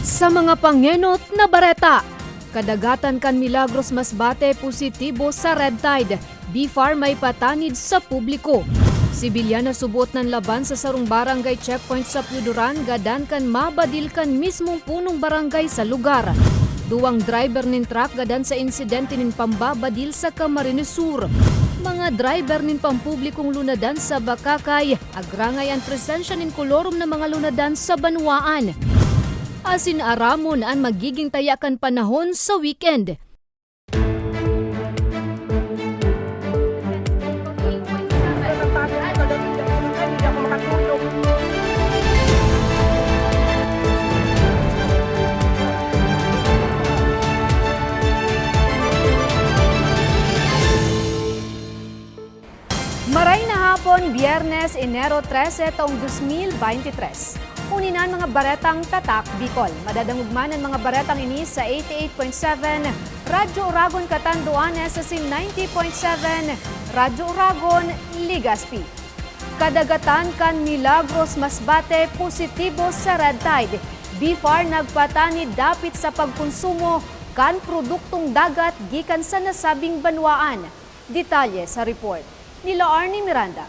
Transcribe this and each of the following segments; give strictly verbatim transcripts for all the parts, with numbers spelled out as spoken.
Sa mga pangenot na bareta, kadagatan kan Milagros Masbate positibo sa Red Tide, BFAR may patanid sa publiko. Sibilyan na subot nan laban sa sarong barangay checkpoint sa Pio Duran gadan kan mabadil kan mismong punong barangay sa lugar. Duwang driver nin truck gadan sa insidente nin pambabadil sa Camarines Sur. Mga driver nin pampublikong lunadan sa Bacacay, agrangay an presensya nin kolorum na mga lunadan sa banwaan. Asin aramon an magiging taya kan panahon sa weekend. Maray na hapon, Biyernes, Enero trese, taong dos mil beintitres. Uni na an mga baretang Tatak Bicol. Madadangog man an mga baretang ini sa eighty-eight point seven Radyo Oragon, Catanduanes, asin ninety point seven Radyo Oragon, Legazpi. Kadagatan kan Milagros Masbate positibo sa Red Tide. BFAR nagpatanid dapit sa pagkonsumo kan produktong dagat gikan sa nasabing banwaan. Detalye sa report nila Arnie Miranda.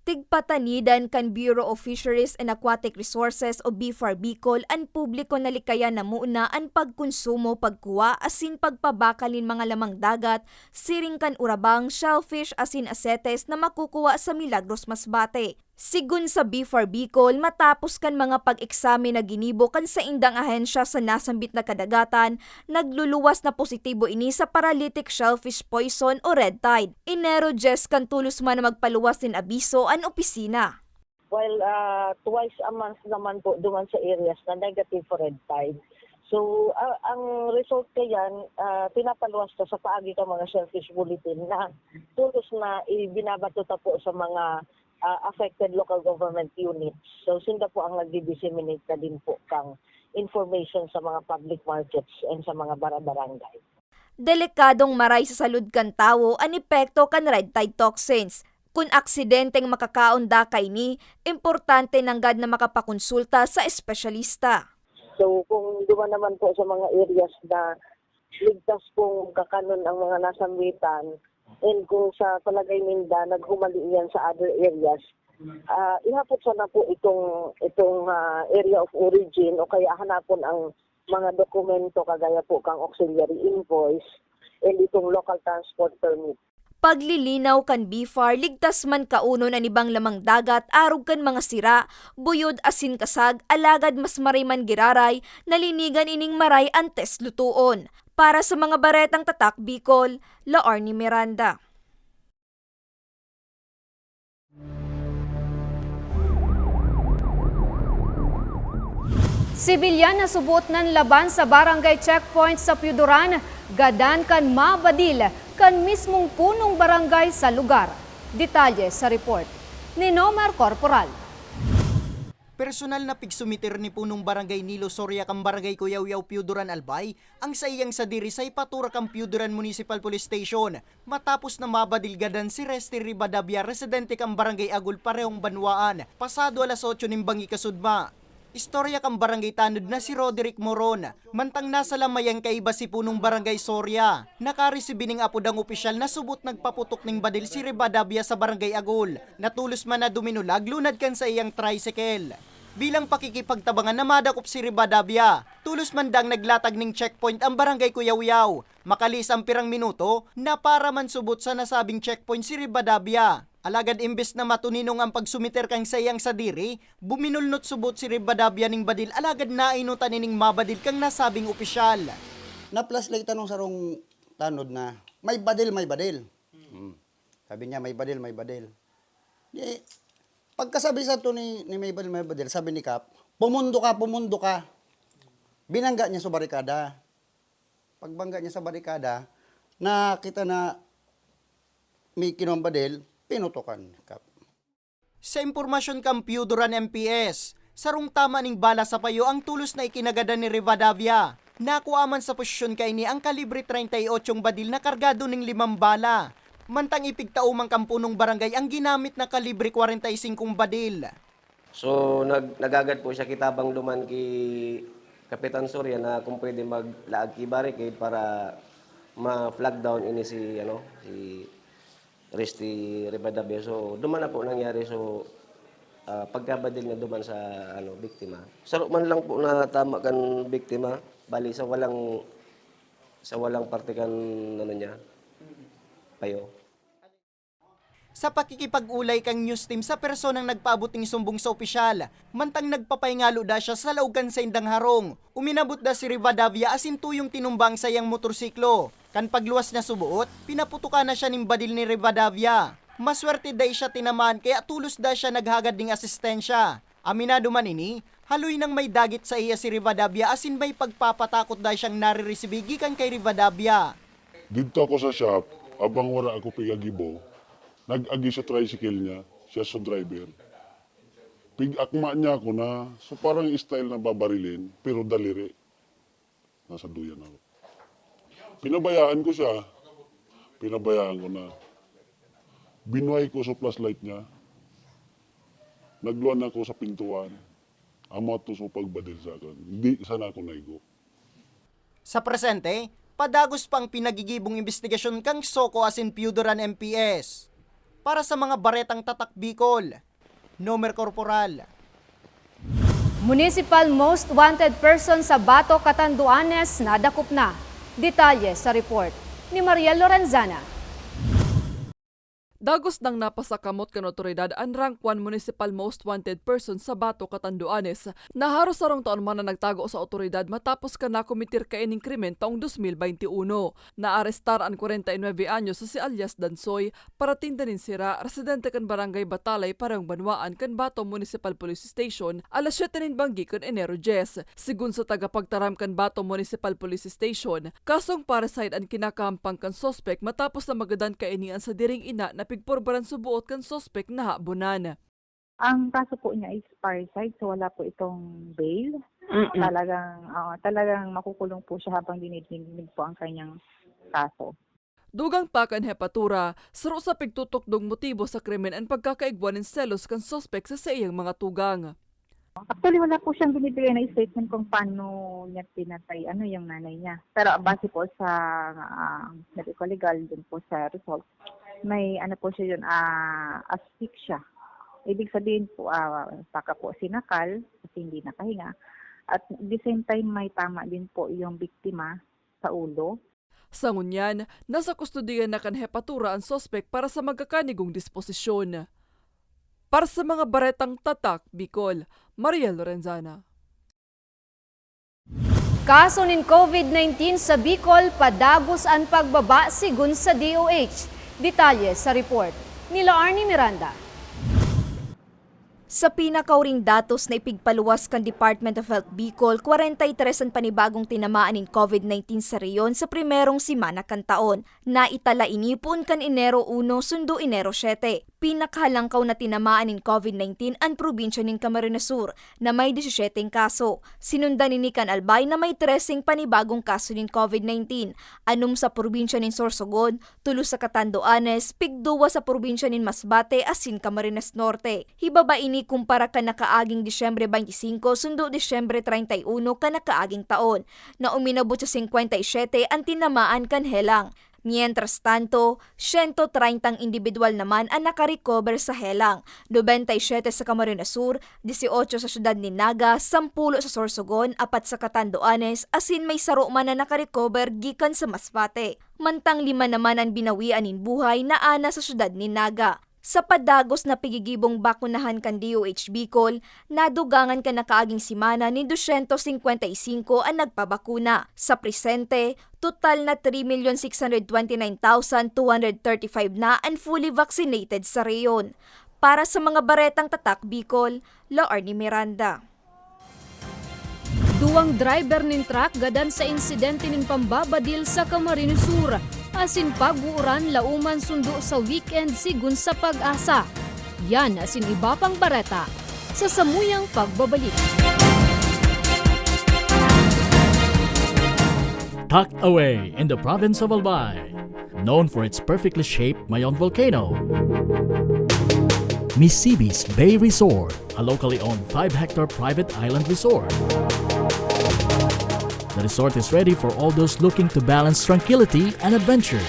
Tigpatanidan kan Bureau of Fisheries and Aquatic Resources o BFAR Bicol an publiko na likayan na muna an pagkonsumo, pagkuha asin pagpabakal nin mga lamang dagat, siring kan urabang, shellfish asin asetes na makukuha sa Milagros Masbate. Sigon sa BFAR Bicol, matapos kan mga pag-eksamen na ginibo kan saindang ahensya sa nasambit na kadagatan, nagluluwas na positibo ini sa paralytic shellfish poison o red tide. Enero dyes kan tolos man na magpaluwas nin abiso an opisina. Well, ah, twice a month naman po duman sa areas na negative for red tide. So, ah, ang result kayan, ah, pinapaluwas ta sa paagi kan mga shellfish bulletin na tolos na ibinabato ta po sa mga, ah, affected local government units. So, sinda po ang nagdi-disseminate na din po kang information sa mga public markets and sa mga bara-barangay. Delikadong maray sa salud kan tawo an epekto kan red tide toxins. Kun aksidenteng makakaon da kaini, importante nanggad na makapakonsulta sa espesyalista. So, kung duman naman po sa mga areas na ligtas pong kakanon ang mga nasambitan, and kung sa palagay ninda naghumali iyan sa other areas, ah, ihapot sana po itong, itong, ah, area of origin o kaya hanapon ang mga dokumento kagaya po kang auxiliary invoice and itong local transport permit. Paglilinaw kan BFAR, ligtas man kaunon an ibang lamang dagat arog kan mga sira, buyod asin kasag, alagad mas maray man giraray, nalinigan ining maray antes lutoon. Para sa mga baretang Tatak Bicol, Laarni Miranda. Sibilyan na subot nan laban sa barangay checkpoint sa Pio Duran, gadan kan mabadil kan mismong punong barangay sa lugar. Detalye sa report ni Nomer Corporal. Personal na pigsumiter ni punong barangay Nilo Soria kan barangay Kuyawyaw, Pio Duran, Albay, ang saiyang sadiri sa ipatura kan Pio Duran Municipal Police Station, matapos na mabadil gadan si Resty Rivadavia, residente kan barangay Agol, parehong banwaan, pasado alas otso nin bangi kasudma. Istorya kan barangay tanod na si Roderick Moron, mantang nasa lamayan kaiba si punong barangay Soria. Nakaresibi ning apod ang opisyal na subot nagpaputok ning badil si Rivadavia sa barangay Agol, na tolos man na duminulag lunad kan saiyang tricycle. Bilang pakikipagtabangan na madakop si Rivadavia, tolos man dang naglatag ning checkpoint ang barangay Kuyawyaw. Makalihis ang pirang minuto, napara man subot sa nasabing checkpoint si Rivadavia. Alagad imbes na matuninong ang pagsumiter kan saiyang sadiri, buminulnot subot si Rivadavia ning badil alagad nainutan ining mabadil kan nasabing opisyal. Na-flashlight anong sarong tanod na, "May badil, may badil." Hmm. Sabi niya, "May badil, may badil." Di, pagkasabi sa to ni, ni "May badil, may badil," sabi ni Kap, "Pumundo ka, pumundo ka." Binangga niya sa barikada. Pagbangga niya sa barikada, nakita na may kinuwang badil, pinutokan ni Kap. Sa impormasyon kan Pio Duran M P S, sarong tama ning bala sa payo ang tolos na ikinagadan ni Rivadavia. Nakua man sa posisyon kaini ang kalibre treinta y ocho badil na kargado ning limang bala. Mantang ipigtao man kan punong barangay ang ginamit na kalibre kwarenta y singko badil. So, nag-, nagagad po siya kitabang duman ki Kapitan Surya na kung pwede maglaag ki barricade para ma-flag down ini si, ano, si Risty Rivadavia. So, duman na po nangyari. So, ah, pagkabadil na duman sa, ano, biktima. Saro man lang po na tama kan biktima, bali sa walang, sa walang parte kan, ano niya, payo. Sa pakikipag-ulay kan news team sa personang nagpaabot ning sumbong sa opisyal, mantang nagpapahingalo da siya sa laog kan saindang harong, uminabot da si Rivadavia asin tuyong tinumba ang saiyang motorsiklo. Kan pagluwas niya suboot, pinaputokan na siya nin badil ni Rivadavia. Maswerte dai siya tinamaan kaya tolos da siya naghagad ning asistensya. Aminado man ini, haloy nang may dagit saiya si Rivadavia asin may pagpapatakot da siyang nariresibi gikan kay Rivadavia. Didto ako sa shop, abang wara ako pigagibo, nag-agi sa tricycle niya, siya sa driver. Pig-akma niya ako na, so parang style na babarilin, pero daliri. Nasa duyan ako. Pinabayaan ko siya. Pinabayaan ko na. Binuhay ko sa flashlight niya. Nagluan ako sa pintuan. Amo ato sa pagbadil sa akin. Hindi sana ako naigo. Sa presente, padagos pa ang pinagigibong imbestigasyon kan SOCO asin PUDORAN M P S. Para sa mga baretang tatak Bicol, Nomer Corporal. Municipal most wanted person sa Bato, Catanduanes, nadakop na. Detalye sa report ni Mariel Lorenzana. Dagos nang napasakamot kan otoridad an rank one municipal most wanted person sa Bato, Catanduanes, na haros sarong taon man na nagtago sa otoridad matapos kan nakometer kaining krimen taong dos mil baynte uno. Naarestar an kwarenta y nuebe anyos na si alias Dansoy, paratinda nin sira, residente kan Barangay Batalay, parehong banwaan kan Bato Municipal Police Station, alas siyete nin banggi kan Enero dyes. Sigon sa tagapagtaram kan Bato Municipal Police Station, kasong parricide an kinakahampang kan suspek matapos na magadan kaini an sadiring ina na pigpurbaran suboot kan suspek na habonan. Ang kaso po niya is parricide, so wala po itong bail. Mm. Talagang, oo, talagang makukulong po siya habang dinidingding po ang kanyang kaso. Dugang pa kan hepatura, saro sa pigtutukdong motibo sa krimen an pagkakaigwa nin selos kan suspek sa saiyang mga tugang. Actually, wala po siyang binibigay na statement kung paano niya pinatay, ano, yung nanay niya. Pero base po sa, ah, medical legal, dun po sa result, may ano po siya yun, ah, asphyxia. Ibig sabihin po, ah, baka po sinakal kasi hindi nakahinga. At the same time, may tama din po yung biktima sa ulo. Sa ngunyan, nasa kustodiya na kan hepatura an suspek para sa magkakanigong disposisyon. Para sa mga baretang tatak Bicol, Mariel Lorenzana. Kaso nin COVID nineteen sa Bicol, padagos an pagbaba, sigon sa D O H. Detalye sa report nila Arnie Miranda. Sa pinakauring datos na ipigpaluwas kan Department of Health Bicol, kwarenta y tres an panibagong tinamaan nin COVID nineteen sa rehiyon sa primerong semana kan taon. Naitala ini poon kan Enero uno sundo Enero siyete. Pinakahalangkaw na tinamaan nin COVID nineteen an probinsya nin Camarines Sur, na may disisiete kaso. Sinundan ini kan Albay na may treseng panibagong kaso nin COVID nineteen, anom sa probinsya nin Sorsogon, tulo sa Catanduanes, pigduwa sa probinsya nin Masbate asin Camarines Norte. Hibaba ini kumpara kan nakaaging Disyembre baynte singko sundo Disyembre treinta y uno kan nakaaging taon, na uminabot sa singkwenta y siyete an tinamaan kan helang. Mientras tanto, siyento treinta ang indibidwal naman an nakarecover sa helang, nobenta y siyete sa Camarines Sur, dieciocho sa siyudad nin Naga, sampulo sa Sorsogon, apat sa Catanduanes, asin may saro man na nakarecover gikan sa Masbate. Mantang lima naman an binawian nin buhay na ana sa siyudad nin Naga. Sa padagos na pigigibong bakunahan kan D O H Bicol, nadugangan kan nakaaging semana nin dosyentos singkwenta y singko an nagpabakuna. Sa presente, total na three million six hundred twenty nine thousand two hundred thirty five na an fully vaccinated sa rehiyon. Para sa mga baretang tatak Bicol, La Arnie Miranda. Duwang driver nin truck gadan sa insidente nin pambabadil sa Camarines Sur, asin pag-uuran lauman sundo sa weekend, sigon sa PAGASA. Yan asin iba pang bareta sa samuyang pagbabalik. Tucked away in the province of Albay, known for its perfectly shaped Mayon volcano. Misibis Bay Resort, a locally owned five-hectare private island resort. The resort is ready for all those looking to balance tranquility and adventure.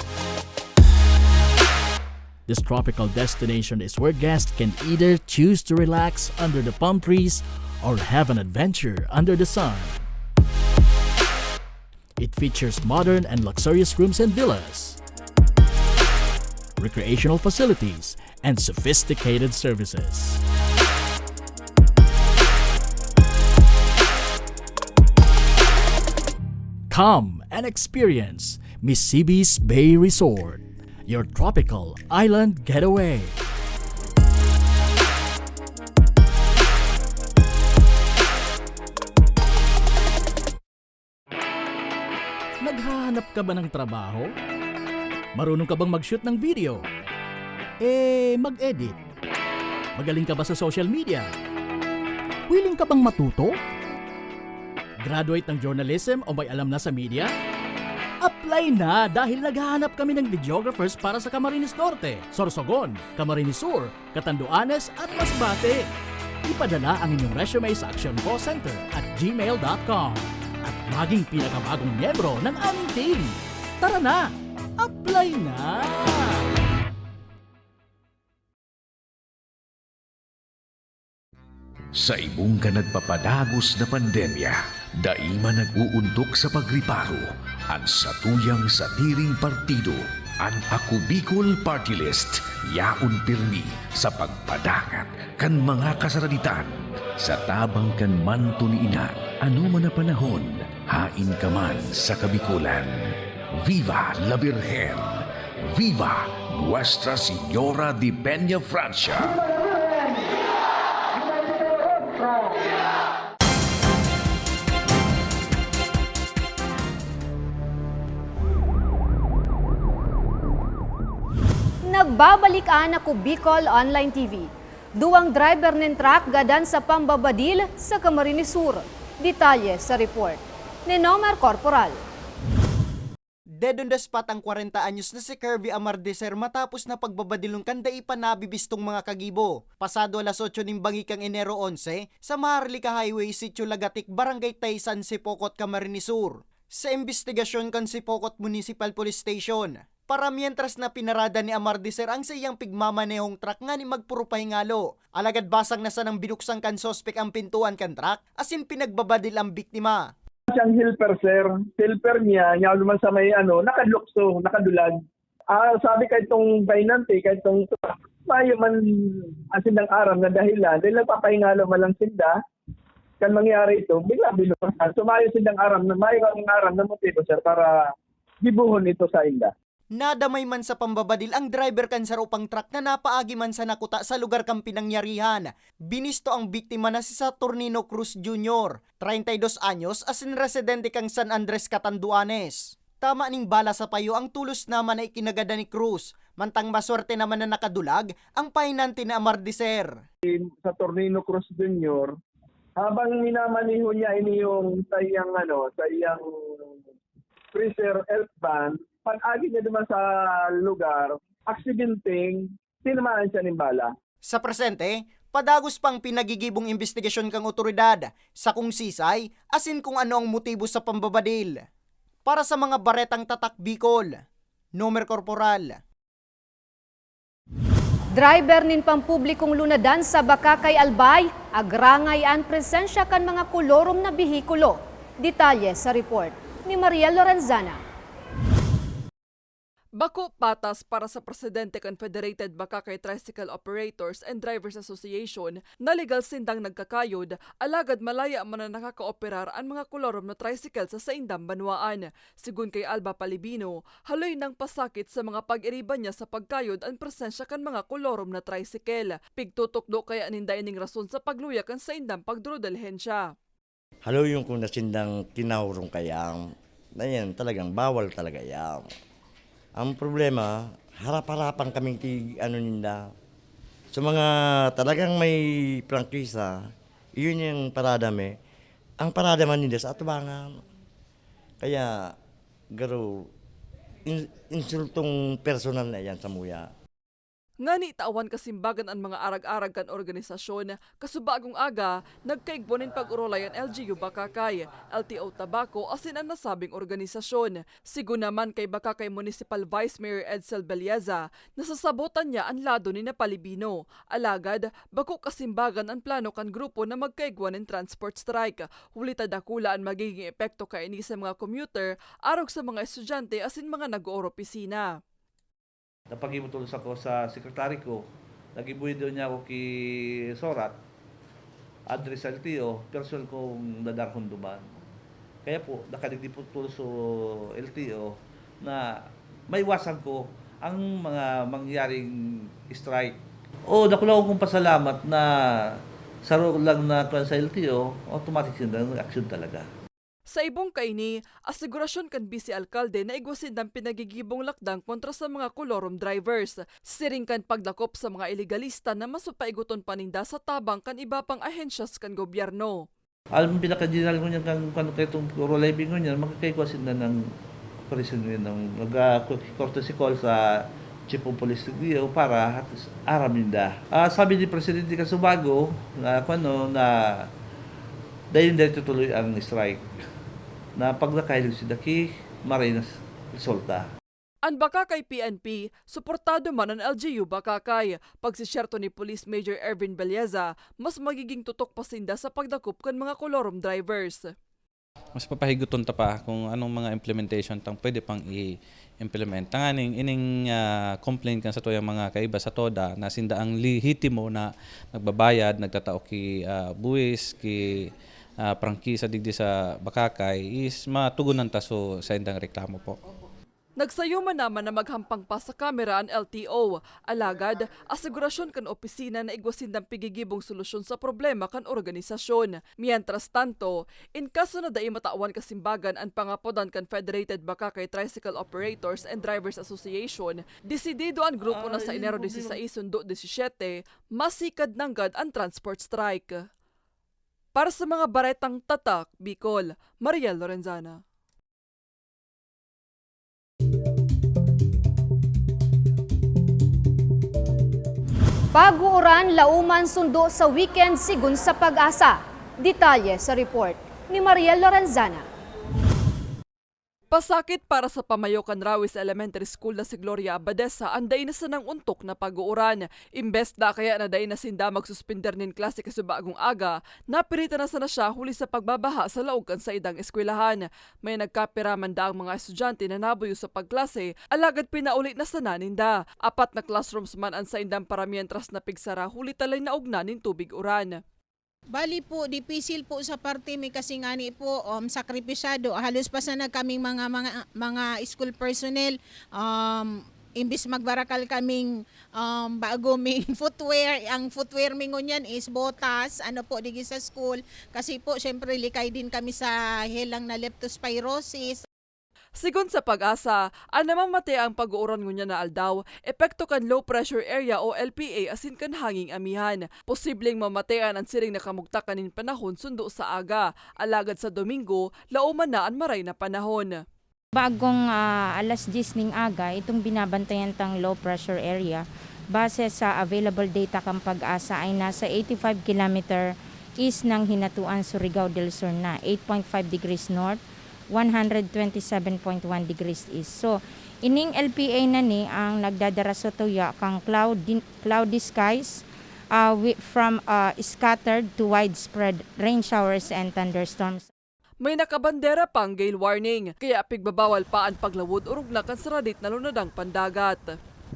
This tropical destination is where guests can either choose to relax under the palm trees or have an adventure under the sun. It features modern and luxurious rooms and villas, recreational facilities, and sophisticated services. Come and experience Misibis Bay Resort, your tropical island getaway. Naghahanap ka ba ng trabaho? Marunong ka bang mag-shoot ng video? Eh, mag-edit? Magaling ka ba sa social media? Willing ka bang matuto? Graduate ng journalism o may alam na sa media? Apply na, dahil naghahanap kami ng videographers para sa Camarines Norte, Sorsogon, Camarines Sur, Catanduanes at Masbate. Ipadala ang inyong resume sa actioncallcenter at gmail dot com at maging pinakabagong miyembro ng aming team. Tara na! Apply na! Sa ibong kan nagpapadagos na pandemya, dai man nag-uuntok sa pagriparo an satuyang sadiring partido. An Ako Bicol Party List yaon pirmi sa pagpadangat kan mga kasaraditan. Sa tabang kan manto ni Ina, anoman na panahon, haen ka man sa Kabikolan. Viva la Virgen! Viva Nuestra Señora de Peña Francia! Nagbabalik an Ako Bicol Online T V. Duwang driver nin truck gadan sa pambabadil sa Camarines Sur. Detalye sa report ni Nomer Corporal. Dedon daspat ang kwarenta anyos na si Kirby Amardeser matapos na pagbabadilon kan dai pa nabibistong mga kagibo. Pasado alas otso nin bangi kan Enero onse, sa Maharlika Highway, Sitio Lagatik, Barangay Taysan, Sipocot, Camarines Sur. Sa imbestigasyon kan Sipocot Municipal Police Station, para mientras na pinarada ni Amardeser ang saiyang pigmamanehong truck nganing magpuro pahingalo. Alagad basang na sanang binuksan kan suspek ang pintuan kan truck asin pinagbabadil ang biktima. Siyang helper, sir. Helper niya, niya naman sa may ano, nakadlukso, nakadulag. Ah, sabi kay tong bainante, kay tong mayo man asin ng aram na dahilan, dahil nagpapahingalo man lang sinda, kan mangyari ito, bigla binukasan. So, mayo sindang aram na, mayo kaming aram na motibo, sir, para gibohon ito sa inda. Nadamay man sa pambabadil ang driver kan saro pang truck na napaagi man sa nakuta sa lugar kan pinangyarihan. Binisto ang biktima na si Saturnino Cruz Junior, treinta y dos anyos, asin residente kan San Andres, Catanduanes. Tama ning bala sa payo ang tulos naman na ikinagadan ni Cruz, mantang maswerte naman na nakadulag ang pahinante ni Amardeser. Saturnino Cruz Junior, habang minamaneho niya ini yung sa iyang, ano, sa iyang Freezer elf van, pag-agi niya duman sa lugar, aksidenteng tinamaan siya nin bala. Sa presente, padagos pang pinagigibong imbestigasyon kan awtoridad sa kung sisay asin kung ano ang motibo sa pambabadil. Para sa mga baretang Tatak Bicol, Nomer Corporal. Driver nin pampublikong lunadan sa Bacacay, Albay, agrangay an presensya kan mga kolorom na behikulo. Detalye sa report ni Mariel Lorenzana. Bako patas para sa presidente kan Federated Bacacay Tricycle Operators and Drivers Association na legal sindang nagkakayod, alagad malaya man na nakakaoperar an mga kolorom na tricycle sa saindang banwaan. Sigon kay Alba Palibino, haloy nang pasakit sa mga pag-iriba niya sa pagkayod an presensya kan mga kolorom na tricycle. Pigtutukdo kaya ninda ining rason sa pagluya kan saindang pagdurodilhensya. Haloy yung kung nasindang kinahurong kaya, na yan, talagang bawal talaga yan. Ang problema, harap-harapan kaming tig-, ano ninda. Sa mga talagang may prangkisa, iyon yung parada mi. Ang parada man ninda sa atubangan. Kaya, garo, in-, insultong personal na yan sa muya. Ngani tawan kasimbagan an mga arag-arag kan organisasyon, kasubagong aga, nagkaigwa nin pag-orolay an L G U Bacacay, L T O Tabaco asin an nasabing organisasyon. Sigon naman kay Bacacay Municipal Vice Mayor Edsel Belleza, nasasabotan niya an lado ni Napalibino. Alagad, bako kasimbagan an plano kan grupo na magkaigwa nin transport strike, huli ta dakula an magiging epekto kaini sa mga commuter, arog sa mga estudyante asin mga nag-ooropisina. Napaghibo tolos ako sa sekretary ko. Naggibo daw niya ako ki Sorat, address sa L T O, personal kong dadarhon duman. Kaya po, nakadigdi po tolos so L T O na maiwasan ko ang mga mangyaring strike. O, dakula akong pasalamat na saro lang na kwan sa L T O, automatic sila nag-aksyon talaga. Sa ibong kaini, asigurasyon kan bise alkalde na igwa sindang pinagigibong lakdang kontra sa mga kolorum drivers. Siring kan pagdakop sa mga ilegalista na mas papaigoton pa ninda sa tabang kan iba pang ahensyas kan gobyerno. Ang pinaka-general ngunyan kan, kan kaitong Orolay Bingo niyan, magkakaigwa sinda ng operasyon ngayon, ng mag-, ah, courtesy call sa Chief of Police Tigdeo para aram ninda. Ah, sabi ni Presidente Casubago na, kung ano, na dayon dai tutuloy ang strike. Na pag nakahiling si Daki, maray na resulta. An Bacacay P N P, suportado man an L G U Bacacay. Pagsisyerto ni Police Major Ervin Belleza, mas magiging tutok pa sinda sa pagdakop kan mga kolorum drivers. Mas papahigoton ta pa kung anong mga implementation tang pwede pang i-implement. Tanganing ining, ah, complaint kan satuyang mga kaiba sa TODA na sinda ang lehitimo na nagbabayad, nagtatao ki, ah, buwis, ki, ah, prangkisa digdi sa Bacacay is matugunan ta so saindang reklamo po. Nagsayo man naman na maghampang pa sa kamera an L T O. Alagad, asigurasyon kan opisina na igwa sindang pigigibong solusyon sa problema kan organisasyon. Mientras tanto, in kaso na dai matawan kasimbagan an pangapodan kan Federated Bacacay Tricycle Operators and Drivers Association, desidido an grupo na sa Enero dieciséis sundo diecisiete, masikad nanggad an transport strike. Para sa mga baretang tatak, Bicol, Mariel Lorenzana. Pag-uuran, lauman sundo sa weekend, sigon sa PAGASA. Detalye sa report ni Mariel Lorenzana. Pasakit para sa pamayo kan Rawis Elementary School na si Gloria Abadesa an dai na sanang ontok na pag-uuran. Imbes na kaya na dai na sinda magsuspender nin klase kasubagong aga, napiritan na sana siya huli sa pagbabaha sa laog kan saindang eskwelahan. May nagkapira man daang mga estudyante na nabuyo sa pagklase, alagad pinauli na sana ninda. Apat na classrooms man an saindang paramientras na pigsara huli ta linaog na nin tubig uran. Bali po, dipisil po sa parte mi kasi ngani po, um, sakripisyado. Halos pa sana kaming mga, mga, mga school personnel, um, imbis magbarakal kaming, um, bago ming footwear, ang footwear mi ngunyan is botas, ano po, digi sa school. Kasi po, syempre, likay din kami sa helang na leptospirosis. Sigon sa PAGASA, an namamateang pag-uuran ngunyan na aldaw, epekto kan low pressure area o L P A asin kan hanging amihan. Posibleng mamatean an siring na kamugtakan nin panahon sundo sa aga, alagad sa Domingo, lauman na an maray na panahon. Bagong, ah, alas diyes ning aga, itong binabantayan tang low pressure area, base sa available data kan PAGASA, ay nasa eighty-five kilometer east ng Hinatuan, Surigao del Sur na, eight point five degrees north, one hundred twenty-seven point one degrees east. So, ining L P A na ni ang nagdadara sa tuya kan cloudy, cloudy skies, ah, wi-, from, ah, scattered to widespread rain showers and thunderstorms. May nakabandera pang gale warning, kaya pigbabawal pa an paglawod orog na kan saradit na lunadang pandagat.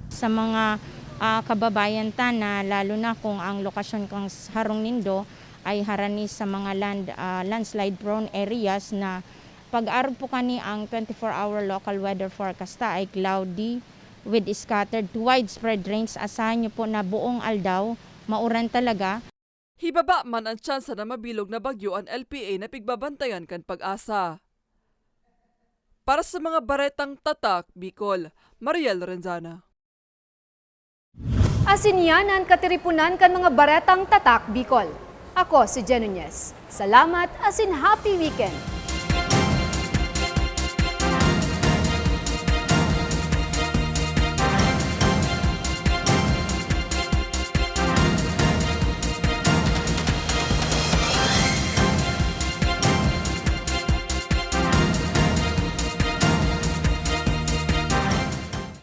Sa mga, ah, kababayan ta na, lalo na kung ang lokasyon kan s-, harong nindo ay harani sa mga land, ah, landslide prone areas na, pag-arog po kani, ang twenty-four hour local weather forecast ta ay cloudy with scattered to widespread rains. Asahan niyo po na buong aldaw, mauran talaga. Hibaba man an tsansa na mabilog na bagyo an L P A na pigbabantayan kan PAGASA. Para sa mga baretang tatak Bicol, Mariel Lorenzana. Asin yan an katiriponan kan mga baretang tatak Bicol. Ako si Jen Nunez. Salamat asin happy weekend!